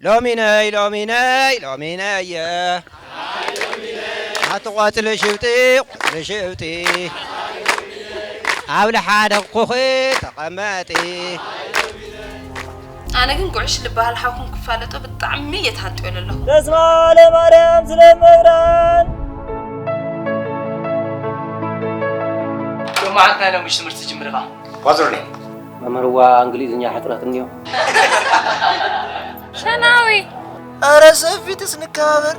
ሎሚነይ ሎሚነይ ሎሚነየ ኣቲ ቆጽሊ ሽውጢ ቆጽሊ ሽውጢ ኣብ ልሓደ ኩኺ ተቐመጢ። ኣነ ግን ጉዕሽ ልበሃል ሓውኩም ክፋለጦ ብጣዕሚ እየ ተሃንጥዮ ዘለኹ። ተስፋ ለማርያም ስለ መብራን ሎማዓት ናይ ሎምሽ ትምህርቲ ትጅምር ኢኻ። ፋዘርኒ መምህርዋ እንግሊዝኛ ሕፅረት እኒኦ። ሸናዊ ኣረ ሰፊትስ ንከባበር።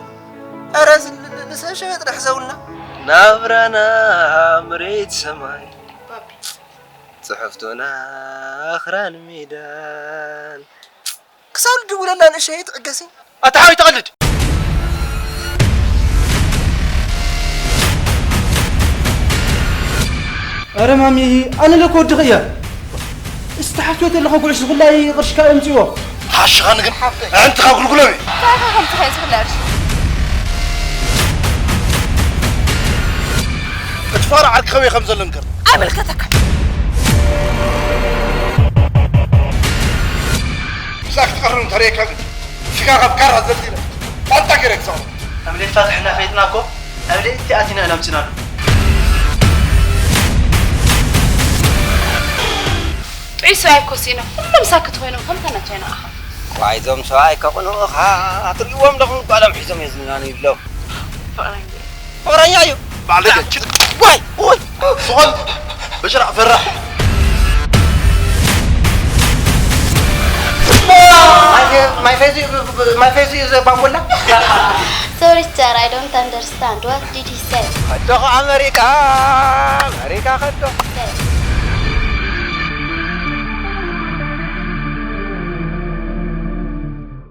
ኣረ ንሰብ ሸበጥ ዳሕዘውልና ናብራና መሬት ሰማይ ጽሕፍቶና ኣኽራን ሜዳን ክሳብ ልድውለላ ንእሸይ ትዕገሲ። ኣታ ሓወይ ትቐልድ። ኣረ ማሚ ኣነ ለኮ ወድኺ እያ። እስቲ ሓፍትዮ ተለኹ ጉዕሽ ዝኹላይ ቅርሽካ የምፅዎ። ሓሽኻኒ ግን ሓፍተይ ኣዕንትኻ ጉልጉሎም እዩ። እንታይ ኢኻ ከምዚ ከይዝኽለርሽ? እቲ ፋራ ዓርኪ ከመይ ከም ዘሎ ንገር። ኣይምልከተካን። እዛ ክትቐርብ እንተርእየካ ግን ስጋኻ ብካራ ዘልኢለ ጣንጣ ገይረ ክሰቕሎ። ኣብ ሌት ፋትሕና ፈይጥና እኮ ኣብ ሌት ኣቲና ኢና ኣምፅናሉ። ጥዑይ ሰብኣይ እኮ ስኢኖም ኩሎም ሳክት ኮይኖም ከምታ ናቻይና ኣኻ። ዋይ እዞም ሰብኣይ ከቕንኡኻ ትርእይዎም ኣለኹም ጓሎም ሒዞም የዝናኑ ይብሎ። ፍቕረኛ እዩ። ፍቕረኛ እዩ። ባዕለገ። ዋይ ወይ ዝኾን በሽራዕ ፈራሕ። My face, my face is a bambola. Sorry, sir, I don't understand. What did he say? ከዶኹ ኣመሪካ ኣመሪካ ከዶ።